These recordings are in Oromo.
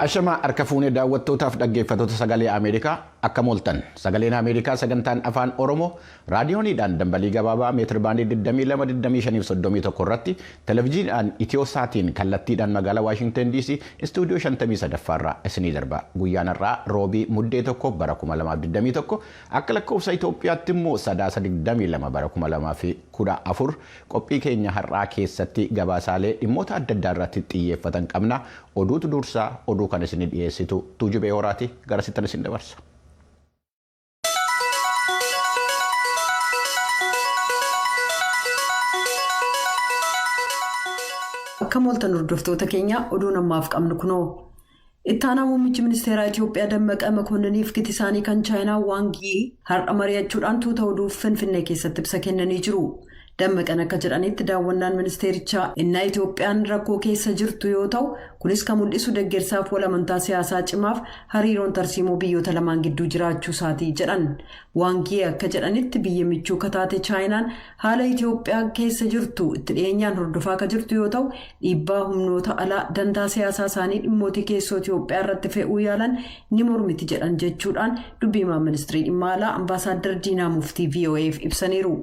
Ashamaa, harka fuunee daawwattootaaf dhaggeeffattoota Sagalee Ameerikaa, akkam ooltan? Sagaleen Ameerikaa sagantaan Afaan Oromoo raadiyooniidhaan dambalii gabaabaa meetira baandii 22, 25 31 irratti, televezyiiniidhaan Itiyoo Saatiin kallattiidhaan magaalaa Waashingtan DC istuudiyoo 53 irraa isinii darba. Guyyaan har'aa Roobii, Muddee 1 bara 2021, akka lakkoofsa Itoophiyaatti immoo Sadaasa 22 bara 2014. Qophii keenya har'aa keessatti gabaasaalee dhimmoota adda addaa irratti xiyyeeffatan qabna. Oduutu dursaa. Oduu kan isinii dhiyeessitu Tuujubee Horaati. Gara sittan isin dabarsa. Akkam ooltan, hordoftoota keenya? Oduun ammaaf qabnu kunoo. Ittaanaa muummichi ministeeraa Itiyoophiyaa Dammaqaa Makoonniniif giti isaanii kan Chaayinaa Waang Yii har'a mari'achuudhaan tuuta oduuf Finfinnee keessatti ibsa kennanii jiru. Dammaqan akka jedhanitti, daawwannaan ministeerichaa innaa Itiyoophiyaan rakkoo keessa jirtu yoo ta'u, kunis kan mul'isu deggersaaf wal amantaa siyaasaa cimaaf hariiroon tarsiimoo biyyoota lamaan gidduu jiraachuu isaatii jedhan. Waang Yii akka jedhanitti, biyya michuu kataate Chaayinaan haala Itiyoophiyaa keessa jirtu itti dhiyeenyaan hordofaa akka jirtu yoo ta'u, dhiibbaa humnoota alaa dantaa siyaasaa isaanii dhimmootii keessoo Itiyoophiyaa irratti fe'uu yaalan ni mormiti jedhan jechuudhaan dubbii himaan ministirii dhimma alaa Ambaasaaddar Diinaa Muftii VOAf ibsaniiru.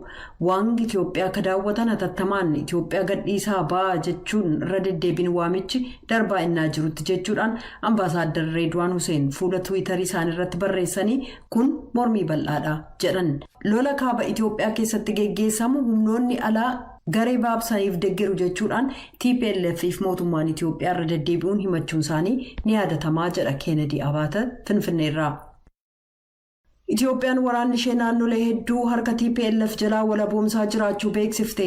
Waang Itiyoophiyaa akka daawwatan hatattamaan Itiyoophiyaa gadhiisaa ba'aa jechuun irra deddeebiin waamichi darbaa innaa jirutti jechuudhaan Ambaasaaddar Reedwaan Huseen fuula Tiwiitarii isaanii irratti barreessanii, kun mormii bal'aadha jedhan. Lola kaaba Itiyoophiyaa keessatti geggeessamu humnoonni alaa garee baabsaniif deggeru jechuudhaan TPLF fi mootummaan Itiyoophiyaa irra deddeebi'uun himachuun isaanii ni yaadatamaa jedha Keenedi Abaata Finfinneerraa. Itiyoophiyaan waraanni ishee naannolee hedduu harka TPLF jalaa walaboomsaa jiraachuu beeksifte.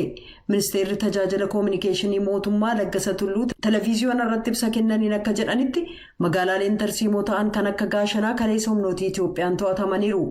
Ministeerri tajaajila koominikeeshinii mootummaa Laggasa Tulluu televiziyoona irratti ibsa kennaniin akka jedhanitti, magaalaaleen tarsiimoo ta'an kan akka Gaashanaa kaleessa humnootii Itiyoophiyaan to'atamaniiru.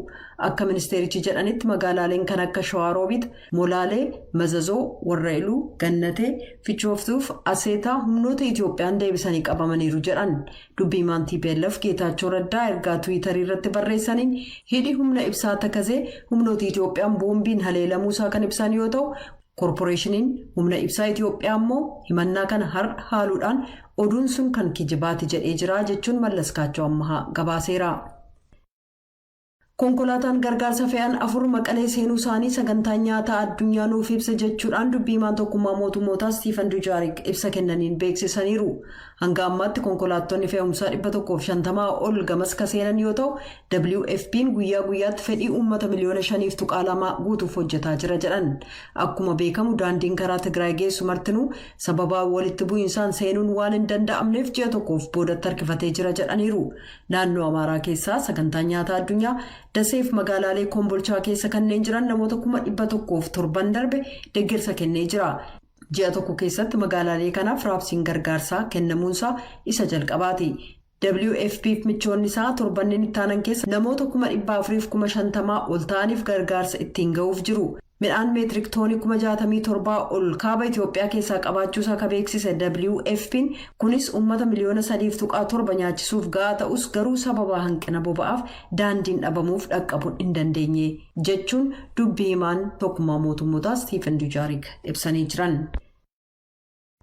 Akka ministeerichi jedhanitti, magaalaaleen kan akka Shawaaroobiit, Molaalee, Mazazoo, Warraa'iluu, Gannatee, Fichooftuuf Aseetaa humnoota Itiyoophiyaan deebisanii qabamaniiru jedhan. Dubbii himaan TPLF Geetaachoo Raddaa ergaa Tiwiitarii irratti barreessaniin, hidhi humna ibsaa Takazee humnoota Itiyoophiyaan boombiin haleelamuu isaa kan ibsan yoo ta'u, koorporeeshiniin humna ibsaa Itiyoophiyaa immoo himannaa kana har'a haaluudhaan oduun sun kan kijibaati jedhee jira jechuun Mallaskaachoo Ammahaa gabaaseera. Konkolaataan gargaarsa fe'an afur Maqalee seenuu isaanii Sagantaan Nyaataa Addunyaa nuuf ibsa jechuudhaan dubbii himaan Tokkummaa Mootummootaa Stiifan Dujaarik ibsa kennaniin beeksisaniiru. Hanga ammaatti konkolaattonni fe'umsaa 150 ol gamas ka seenan yoo ta'u, WFP'n guyyaa guyyaatti fedhii uummata miliyoona 5.2 guutuuf hojjetaa jira jedhan. Akkuma beekamu, daandiin karaa Tigraay geessu martinuu sababaa walitti bu'insaan seenuun waan hin danda'amneef ji'a tokkoof boodatti harkifatee jira jedhaniiru. Naannoo Amaaraa keessaa Sagantaan Nyaataa Addunyaa Daseef magaalaalee Kombolchaa keessa kanneen jiran namoota 100,000f torban darbe deeggarsa kennee jira. Ji'a tokko keessatti magaalaalee kanaaf raabsiin gargaarsaa kennamuunsaa isa jalqabaati. WFP fi michoonni isaa torbanneen ittaanan keessa namoota 450,000 ol ta'aniif gargaarsa ittiin ga'uuf jiru. Midhaan meetirik toonii 67,000 ol kaaba Itoophiyaa keessaa qabaachuusaa ka beeksise WFP'n, kunis uummata miliyoona 3.7 nyaachisuuf ga'aa ta'us, garuu sababa hanqina boba'aaf daandiin dhabamuuf dhaqqabuun hin dandeenye jechuun dubbii himaan Tokkummaa Mootummootaa Stiifen Dujaarik ibsanii jiran.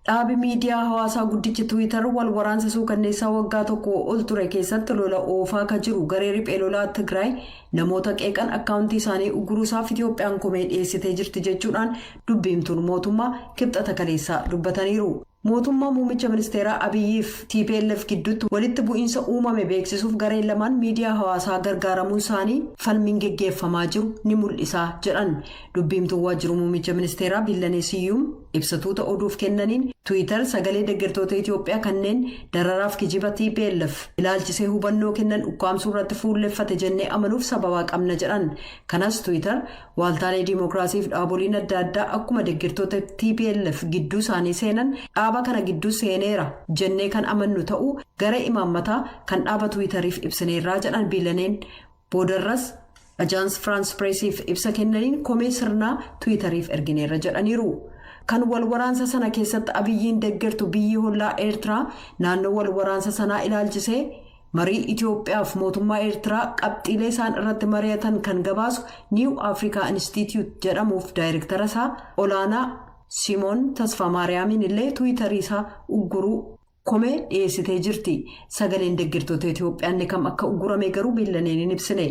Dhaabi miidiyaa hawaasaa guddichi Tiwiitar wal waraansa suukanneessaa waggaa tokko ol ture keessatti lola oofaa ka jiru garee riphee lolaa Tigraay namoota qeeqan akkaawuntii isaanii uguruusaaf Itiyoophiyaan komee dhiyeessitee jirti jechuudhaan dubbiimtuun mootummaa Kibxata kaleessaa dubbataniiru. Mootummaa muummicha ministeeraa Abiyyiif TPLF gidduutti walitti bu'iinsa uumame beeksisuuf gareen lamaan miidiyaa hawaasaa gargaaramuun isaanii falmiin geggeeffamaa jiru ni mul'isa jedhan. Dubbiimtuun waajjiru muummicha ministeeraa Billanee Siyyuum ibsatuuta oduuf kennaniin, Tiwiitar sagalee deeggartoota Itiyoophiyaa kanneen dararaaf kijiba TPLF ilaalchisee hubannoo kennan ukkaamsuu irratti fuulleffate jennee amanuuf sababaa qabna jedhan. Kanas Tiwiitar waaltaalee diimokiraasiif dhaaboliin adda addaa akkuma deeggartoota TPLF gidduu isaanii seenan dhaaba kana gidduu seeneera jennee kan amannu ta'uu garee imaammataa kan dhaaba Tiwiitariif ibsineerraa jedhan Biilaneen. Boodarras Ajaans Firaans Pireesiif ibsa kennaniin komee sirnaa Tiwiitariif ergineerra jedhaniiru. Kan wal waraansa sana keessatti Abiyyiin deeggartu biyyi hollaa Eertiraa naannoo wal waraansa sanaa ilaalchisee marii Itiyoophiyaaf mootummaa Eertiraa qabxiilee isaan irratti mari'atan kan gabaasu New Africa Institute jedhamuuf daayirektara isaa olaanaa Simoon Tasfaamaariyaamiin illee Tiwiitarii isaa ugguruu. Komee dhiyeessitee jirti. Sagaleen deeggartoota Itoophiyaa kam akka uggurame garuu beellaneen hin ibsine.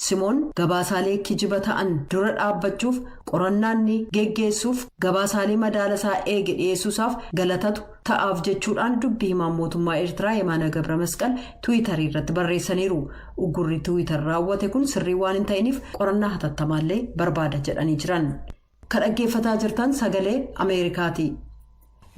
Simoon gabaasaalee kijiba ta'an dura dhaabbachuuf, qorannaan ni geggeessuuf, gabaasaalee madaala isaa eege dhiyeessuusaaf galatatu ta'aaf jechuudhaan dubbii himaan mootummaa Eertiraa Yemaana Gabra Masqal Tiwiitarii irratti barreessaniiru. Uggurri Tiwiitar raawwate kun sirrii waan hin ta'iniif qorannaa hatattamaallee barbaada jedhanii jiran. Kan dhaggeeffataa jirtan Sagalee Ameerikaati.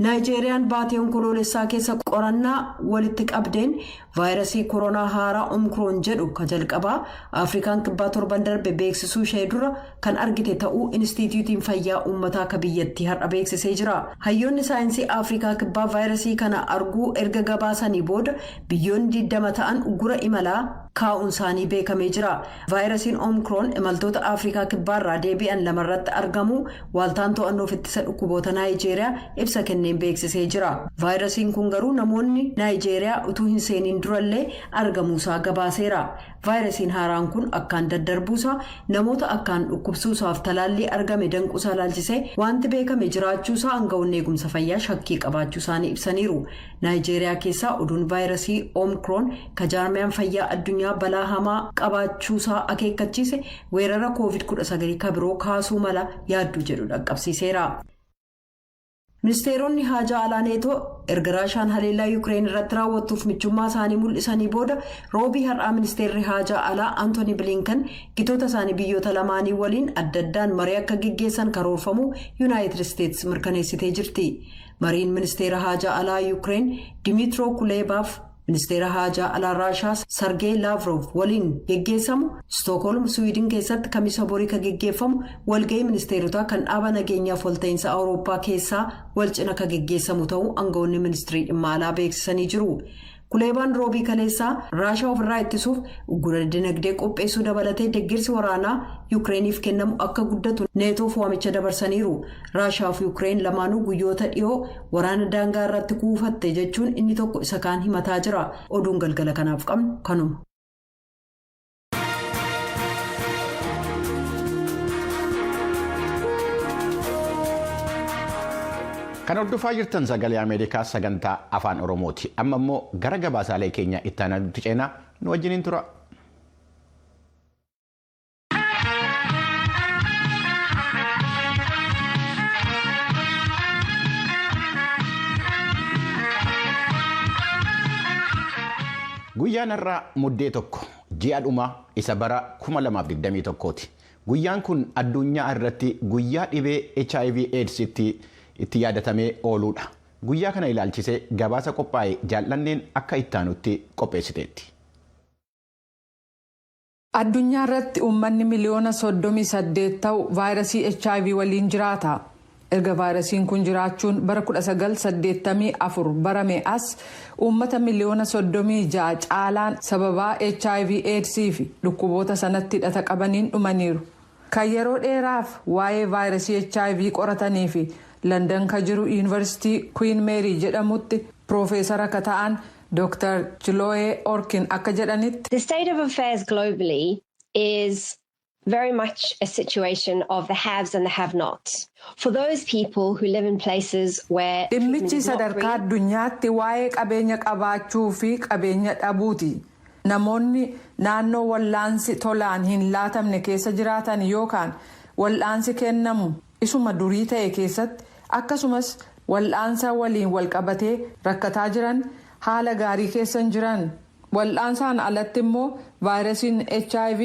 Naayijeeriyaan baatee Onkoloolessaa keessa qorannaa walitti qabdeen vaayirasii koronaa haaraa Omikroon jedhu ka jalqabaa Afrikaan Kibbaa torban darbe beeksisuu ishee dura kan argite ta'uu Inistituutiin Fayyaa Uummataa ka biyyattii har'a beeksisee jira. Hayyoonni saayinsii Afrikaa Kibbaa vaayirasii kana arguu erga gabaasanii booda biyyoonni 20 ta'an uggura imalaa kaa'uun isaanii beekamee jira. Vaayirasiin Omikroon imaltoota Afrikaa Kibbaarraa deebi'an lamarratti argamu waaltaan to'annoof ittisa dhukkuboota Naayijeeriyaa ibsa kenneen beeksisee jira. Vaayirasiin kun garuu namoonni Naayijeeriyaa utuu hin seeniin durallee argamuusaa gabaaseera. Vaayirasiin haaraan kun akkaan daddarbuusaa, namoota akkaan dhukkubsuusaaf talaallii argame danquusaa laalchisee wanti beekame jiraachuusaa aangawoonni eegumsa fayyaa shakkii qabaachuu isaanii ibsaniiru. Naayijeeriyaa keessaa oduun vaayirasii Omikroon ka jaarmiyaan fayyaa addunyaa balaa hamaa qabaachuusaa akeekkachiise weerara Koovid 19 ka biroo kaasuu mala yaadduu jedhu dhaqqabsiiseera. Ministeeronni haajaa alaa Neetoo erga Raashaan haleellaa Yuukireen irratti raawwattuuf michummaa isaanii mul'isanii booda, Roobii har'aa ministeerri haajaa alaa Antooni Bilinkan gitoota isaanii biyyoota lamaanii waliin adda addaan marii akka geggeessan karoorfamuu Yuunaayitid Isteetsi mirkaneessitee jirti. Mariin ministeera haajaa alaa Yuukireen Dimiitiroo Kuleebaaf ministeera haajaa alaa Raashaa Sargee Laavrov waliin geggeessamu Stookholm, Swiidin keessatti Kamisa borii ka geggeeffamu walga'ii ministeerotaa kan dhaaba nageenyaaf walta'iinsa Awurooppaa keessaa wal cina ka geggeessamu ta'uu aangawoonni ministirii dhimma alaa beeksisanii jiru. Kuleebaan Roobii kaleessaa Raashaa ofirraa ittisuuf uggura dinagdee qopheessuu dabalatee deeggarsi waraanaa Yukireeniif kennamu akka guddatu Neetoof waamicha dabarsaniiru. Raashaa fi Yukireen lamaanuu guyyoota dhiyoo waraana daangaa irratti kuufatte jechuun inni tokko isa kaan himataa jira. Oduun galgala kanaaf qabnu kanuma. Kan hordofaa jirtan Sagalee Ameerikaa sagantaa Afaan Oromooti. Amma immoo gara gabaasaalee keenya itti aanutti ceenaa, nu wajjiniin tura. Guyyaan har'aa Muddee 1, ji'a dhuma isa bara 2021ti. Guyyaan kun addunyaa irratti guyyaa dhibee HIV AIDS itti yaadatamee ooludha. Guyyaa kana ilaalchisee gabaasa qophaa'e Jaallanneen akka ittaanutti qopheessiteetti. Addunyaa irratti uummanni miliyoona 38 ta'u vaayirasii HIV waliin jiraata. Erga vaayirasiin kun jiraachuun bara 1984 barame as uummata miliyoona 36 caalaan sababaa HIV AIDS fi dhukkuboota sanatti hidhata qabaniin dhumaniiru. Kan yeroo dheeraaf waa'ee vaayirasii HIV qoratanii fi Landan ka jiru Yuunivarsiitii Queen Mary jedhamutti piroofeesara ka ta'an Dr. Chiloe Orkin akka jedhanitti. The state of affairs globally is very much a situation of the haves and the have-nots. For those people who live in places where Dhimmichi sadarkaa addunyaatti waa'ee qabeenya qabaachuu fi qabeenya dhabuuti. Namoonni naannoo wal'aansi tolaan hin laatamne keessa jiraatan yookaan wal'aansi kennamu isuma durii ta'e keessatti, akkasumas wal'aansa waliin walqabatee rakkataa jiran haala gaarii keessa hin jiran. Wal'aansaan alatti immoo vaayirasiin HIV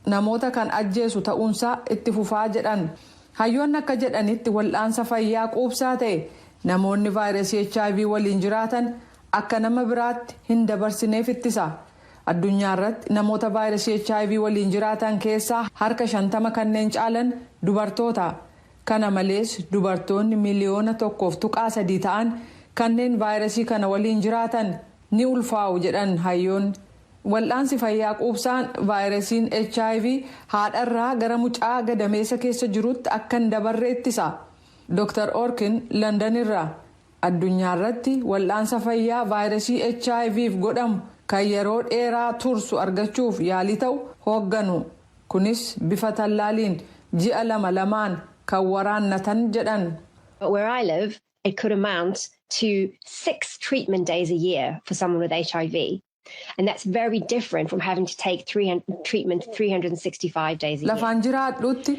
namoota kan ajjeesu ta'uunsaa itti fufaa jedhan. Hayyoonni akka jedhanitti, wal'aansa fayyaa quubsaa ta'e namoonni vaayirasii HIV waliin jiraatan akka nama biraatti hin dabarsineef ittisa. Addunyaa irratti namoota vaayirasii HIV waliin jiraatan keessaa harka 50 kanneen caalan dubartoota. Kana malees dubartoonni miliyoona 1.3 ta'an kanneen vaayirasii kana waliin jiraatan ni ulfaa'u jedhan hayyoonni. Wal'aansi fayyaa quubsaan vaayirasiin HIV haadharraa gara mucaa gadameessa keessa jirutti akka hin dabarre ittisa. Dr. Orkin London irraa addunyaa irratti wal'aansa fayyaa vaayirasii HIVf godhamu kan yeroo dheeraa tursu argachuuf yaalii ta'u hoogganu. Kunis bifa tallaaliin ji'a lama lamaan kan waraannatan jedhan. But where I live, it could amount to 6 treatment days a year for someone with HIV. And that's very different from having to take treatment 365 days a year. Lafaan jiraadhutti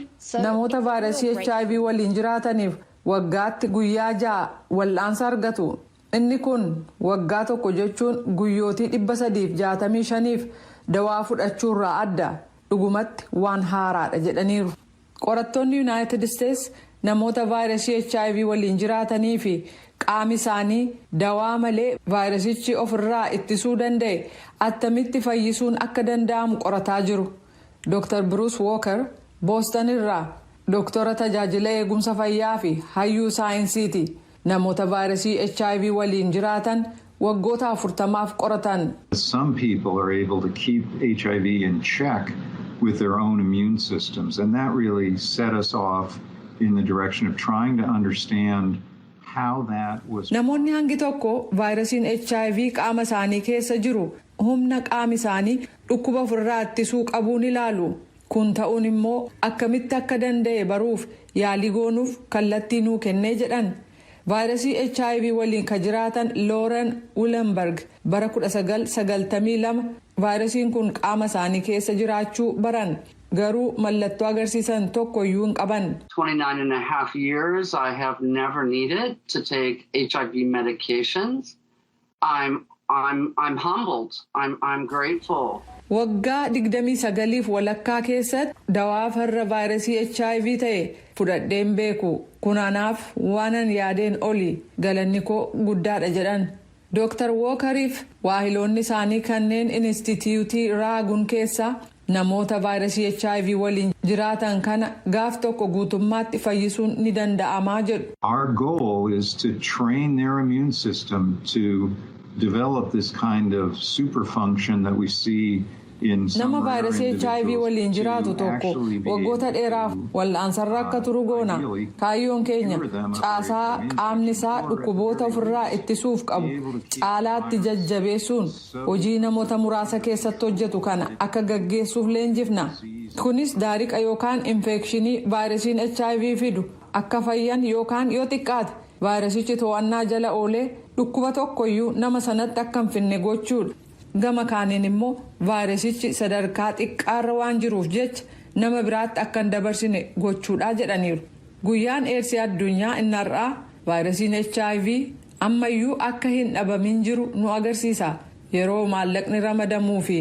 namoota vaayirasii HIV waliin jiraataniif waggaatti guyyaa 6 wal'aansa argatu. Inni kun waggaa tokko jechuun guyyootii 365f dawaa fudhachuurraa adda, dhugumatti waan haaraadha jedhaniiru. Qorattoonni Yuunaayitid Isteets namoota vaayirasii HIV waliin jiraatanii fi qaami isaanii dawaa malee vaayirasichi ofirraa ittisuu danda'e attamitti fayyisuun akka danda'amu qorataa jiru. Dr. Bruce Walker Booston irraa dooktora tajaajila eegumsa fayyaa fi hayyuu saayinsiiti. Namoota vaayirasii HIV waliin jiraatan waggoota 40f qoratan. Some people are able to keep HIV in check with their own immune systems, and that really set us off in the direction of trying to understand how that was. Namoonni hangi tokko vaayirasiin HIV qaama isaanii keessa jiru humna qaami isaanii dhukkuba ofirraa ittisuu qabuun ilaalu. Kun ta'uun immoo akkamitti akka danda'e baruuf yaalii goonuuf kallattii nuu kennee jedhan. Vaayirasii HIV waliin ka jiraatan Looren Willenberg bara 1992 vaayirasiin kun qaama isaanii keessa jiraachuu baran, garuu mallattoo agarsiisan tokko iyyuu hin qaban. 29 and a half years, I have never needed to take HIV medications. I'm humbled. I'm grateful. Waggaa 29f walakkaa keessatti dawaa farra vaayirasii HIV ta'e fudhadheen beeku. Kun anaaf waanan yaadeen oli, galanni koo guddaadha jedhan. Dr. Wookariif waahiloonni isaanii kanneen Inistituutii Raagun keessaa namoota vaayirasii HIV waliin jiraatan kana gaaf tokko guutummaatti fayyisuun ni danda'amaa jedhu. Our goal is to train their immune system to develop this kind of super function that we see. Nama vaayirasii HIV waliin jiraatu tokko waggoota dheeraaf wal'aansarra akka turu goona. Kaayyoon keenya caasaa qaamni isaa dhukkuboota ofirraa ittisuuf qabu caalaatti jajjabeessuun hojii namoota muraasa keessatti hojjetu kana akka gaggeessuuf leenjifna. Kunis daariqa yookaan infekshinii vaayirasiin HIV fidu akka fayyan yookaan yoo xiqqaate vaayirasichi to'annaa jala oolee dhukkuba tokkoyyuu nama sanatti akka hin finne gochuudha. Gama kaaniin immoo vaayirasichi sadarkaa xiqqaarra waan jiruuf jecha nama biraatti akka hin dabarsine gochuudha jedhaniiru. Guyyaan Eersii Addunyaa inni har'aa vaayirasiin HIV ammayyuu akka hin dhabamin jiru nu agarsiisa. Yeroo maallaqni ramadamuu fi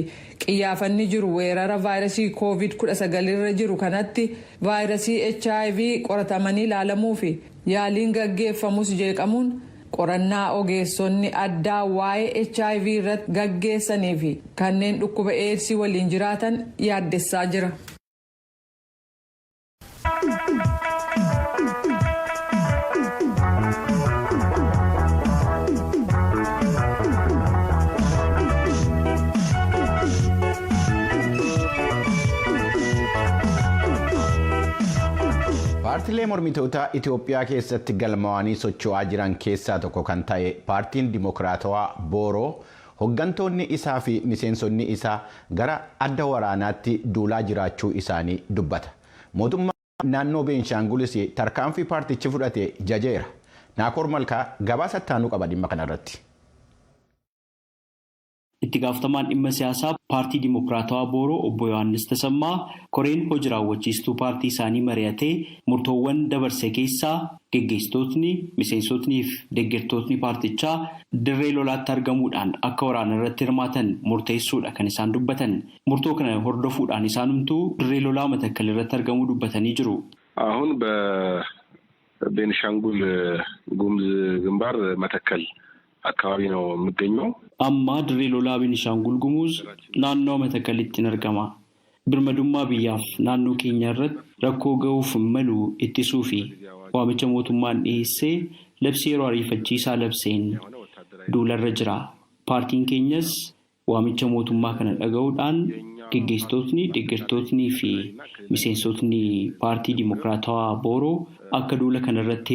qiyyaafanni jiru weerara vaayirasii COVID 19 irra jiru kanatti vaayirasii HIV qoratamanii ilaalamuu fi yaaliin gaggeeffamus jeeqamuun qorannaa ogeessonni addaa waa'ee HIV irratti gaggeessanii fi kanneen dhukkuba Eedsii waliin jiraatan yaaddessaa jira. Paartiilee mormitoota Itoophiyaa keessatti galmaa'anii socho'aa jiran keessaa tokko kan ta'e Paartiin Dimokiraatawaa Booroo hoggantoonni isaa fi miseensonni isaa gara adda waraanaatti duulaa jiraachuu isaanii dubbata. Mootummaa naannoo Beenshaangulis tarkaanfii paartichi fudhate jajeera. Naakoor Malkaa gabaasa ittaanuu qaba dhimma kanarratti. Itti gaafatamaan dhimma siyaasaa Paartii Dimokiraatawaa Booroo Obbo Yohaannis Tasammaa koreen hojii raawwachiistuu paartii isaanii mari'atee murtoowwan dabarse keessaa geggeessitootni, miseensotnii fi deeggartootni paartichaa dirree lolaatti argamuudhaan akka waraana irratti hirmaatan murteessuudha kan isaan dubbatan. Murtoo kana hordofuudhaan isaanumtuu dirree lolaa Matakkal irratti argamuu dubbatanii jiru. አሁን በቤንሻንጉል ጉሙዝ ግንባር መተከል አካባቢ ነው የምገኘው። Amma dirree lolaa Beenishaangul Gumuz naannoo Matakkalittiin argama. Birmadummaa biyyaaf naannoo keenya irratti rakkoo gahuuf malu ittisuu fi waamicha mootummaan dhiyeessee labsii yeroo ariifachiisaa labseen duularra jira. Paartiin keenyas waamicha mootummaa kana dhaga'uudhaan geggeessitootni, deeggartootnii fi miseensotni Paartii Dimokiraatawaa Booroo akka duula kana irratti